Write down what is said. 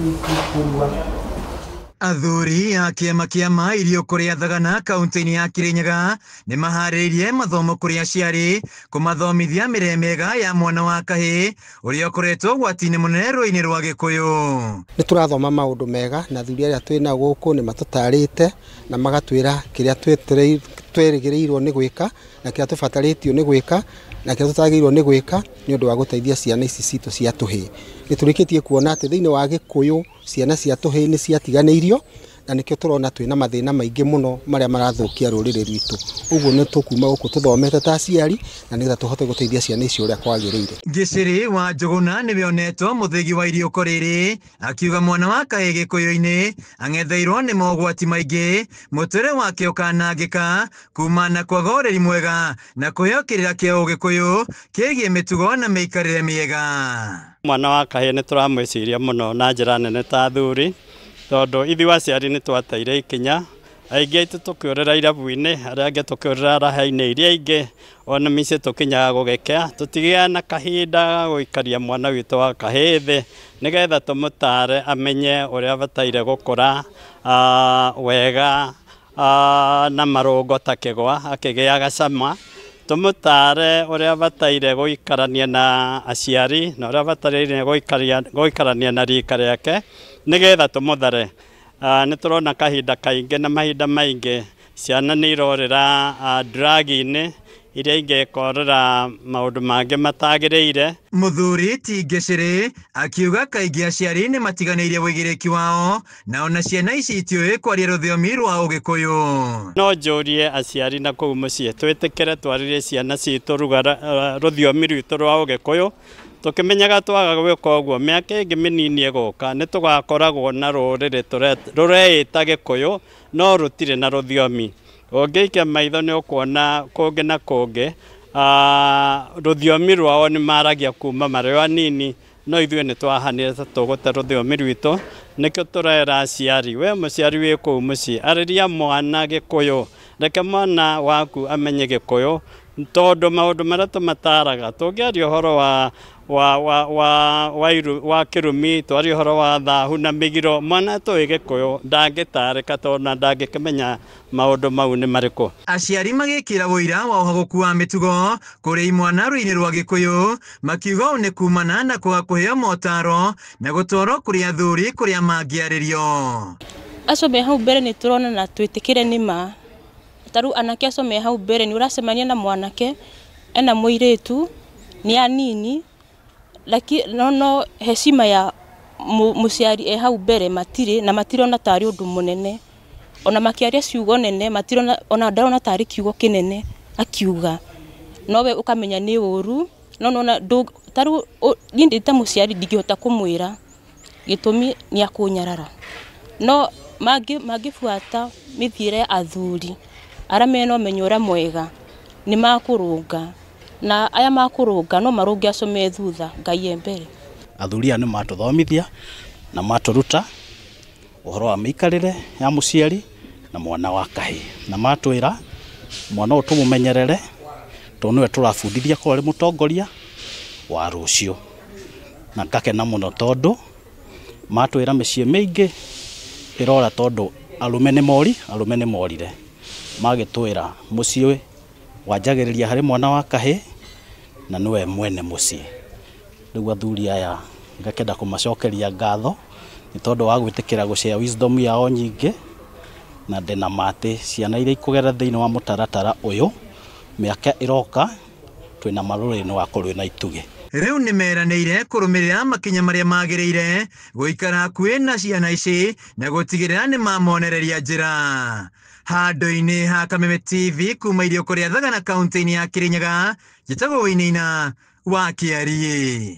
Wiki kũrua. Athuri a kĩama kĩa mairio kũrĩa Thagana kaunti-inĩ ya Kirinyaga nĩ maharĩirie mathomo kũrĩ aciari kũmathomithia mĩrĩre mĩega ya mwana wa kahĩĩ ũrĩa ũkoretwo ũgwati-inĩ mũnene rũĩ-inĩ rwa Gĩkũyũ. Nĩ tũrathoma maũndũ mega na athuri arĩa twĩ nao gũkũ nĩ matũtarĩte na magatwĩra kĩrĩa twĩrĩgĩrĩirwo nĩ gwĩka na kĩrĩa tũbatarĩtio nĩ gwĩka na kĩrĩa tũtagĩrĩirwo nĩ gwĩka nĩ ũndũ wa gũteithia ciana ici citũ cia tũhĩĩ. Nĩ tũrĩkĩtie kuona atĩ thĩinĩ wa Gĩkũyũ ciana cia tũhĩĩ nĩ ciatiganĩirio na nĩkĩo tũrona twĩna mathĩna maingĩ mũno marĩa marathũkia rũrĩrĩ rwitũ. Ũguo nĩ tũkuma gũkũ tũthomete ta aciari na nĩgetha tũhote gũteithia ciana icio ũrĩa kwagĩrĩire. Ngĩcĩrĩ wa Njũgũna nĩwe onetwo mũthĩgi wa iriũko rĩrĩ akiuga mwana wa kahĩĩ Gĩkũyũ-inĩ ang'etheirwo nĩ mogwati maingĩ mũtũrĩre wake ũkanangĩka kuma na kwaga ũreri mwega na kũheo kĩrĩra kĩa ũgĩkũyũ kĩgiĩ mĩtugo na mĩikarĩre mĩega. Mwana wa kahĩĩ nĩ tũramwĩciria mũno na njĩra nene ta athuri tondũ ithuĩ aciari nĩ twateire ikinya, aingĩ aitũ tũkĩũrĩra irabu-inĩ, arĩa angĩ tũkĩũrĩra raha-inĩ iria ingĩ, ona mĩciĩ tũkinyaga gũgĩkĩa, tũtigĩaga na kahinda ga gũikaria mwana witũ wa kahĩĩ thĩ nĩgetha tũmũtare amenye ũrĩa abataire gũkũra wega na marũngo ta kĩgwa akĩgĩaga cama, tũmũtare ũrĩa abataire gũikarania na aciari na ũrĩa abataire gũikarania na rika rĩake nĩgetha tũmũthare. Nĩ tũrona kahinda kaingĩ na mahinda maingĩ ciana nĩ irorĩra drug-inĩ iria ingĩ ikorĩra maũndũ mangĩ matagĩrĩire. Mũthuri ti Ngĩcĩrĩ akiuga kaingĩ aciari nĩ matiganĩirie ũigĩrĩki wao na ona ciana ici itiũĩ kwaria rũthiomi rwa ũgĩkũyũ. No njũrie aciari na kũu mũciĩ twĩtĩkĩre twarĩrie ciana citũ rũthiomi rwitũ rwa ũgĩkũyũ tũkĩmenyaga twaga gwĩka ũguo mĩaka ĩngĩ mĩnini ĩgũka nĩ tũgakoragwo na rũrĩrĩ rũreĩta Gĩkũyũ no rũtirĩ na rũthiomi. Ũngĩikia maitho nĩ ũkuona kũngĩ na kũngĩ rũthiomi rwao nĩ maragia kuma marĩ o anini no ithuĩ nĩ twahanire ta tũgũte rũthiomi rwitũ. Nĩkĩo tũrera aciari, we mũciari wĩ kũu mũciĩ arĩria mwana Gĩkũyũ, reke mwana waku amenye Gĩkũyũ tondũ maũndũ marĩa tũmataraga tũngĩaria ũhoro wa kĩrumi, twarie ũhoro wa thahu na mĩgiro, mwana atoĩ Gĩkũyũ ndangĩtarĩka tondũ na ndangĩkĩmenya maũndũ mau nĩ marĩkũ. Aciari magĩkĩra ũira wa ũhagũku wa mĩtugo kũrĩ imwana rũĩ-inĩ rwa Gĩkũyũ makiuga ũũ nĩ kumana na kwaga kũheo motaro na gũtwarwo kũrĩ athuri kũrĩa mangĩarĩrio. Acio me hau mbere nĩ tũrona na twĩtĩkĩre nĩ ma. Ta rĩu anake acio me hau mbere nĩ ũracemania na mwanake ena mũirĩtu nĩ anini lakini no heshima ya mũciari e hau mbere matirĩ na matirona tarĩ ũndũ mũnene, ona makĩaria ciugo nene matirona, ona ndarona tarĩ kiugo kĩnene akiuga, nowe ũkamenya nĩ ũru. No nona ta rĩu niĩ ndĩ ta mũciari ndingĩhota kũmwĩra gĩtũmi nĩ akũnyarara, no mangĩbuata mĩthiĩre ya athuri arĩa mena ũmenyo ũrĩa mwega nĩ makũrũnga, na aya makũrũnga no marũnge acio me thutha, Ngai e mbere. Athuri aya nĩ matũthomithia na matũruta ũhoro wa mĩikarĩre ya mũciari na mwana wa kahĩĩ, na matwĩra mwana ũyũ tũmũmenyerere tondũ nĩwe tũrabundithia korwo arĩ mũtongoria wa rũciũ. Na ngakena mũno tondũ matwĩra mĩciĩ mĩingĩ ĩrora tondũ arũme nĩ mori, arũme nĩ morire. Magĩtwĩra mũciĩ wanjagĩrĩria harĩ mwana wa kahĩĩ na nĩwe mwene mũciĩ. Rĩu athuri aya ngakenda kũmacokeria ngatho nĩ tondũ wa gwĩtĩkĩra gũshare wisdom yao nyingĩ, na ndĩna ma atĩ ciana iria ikũgerera thĩinĩ wa mũtaratara ũyũ mĩaka ĩroka twĩna marũrĩ nĩ wakorwo na itugĩ. Rĩu nĩ meranĩire kũrũmĩrĩra makinya marĩa magĩrĩire gũikara hakuhĩ na ciana ici na gũtigĩrĩra nĩ mamonereria njĩra. Handũ-inĩ ha Kameme TV kuma irio kũrĩa Thagana kaunti-inĩ ya Kirinyaga, njĩtagwo Wainaina wa Kĩariĩ.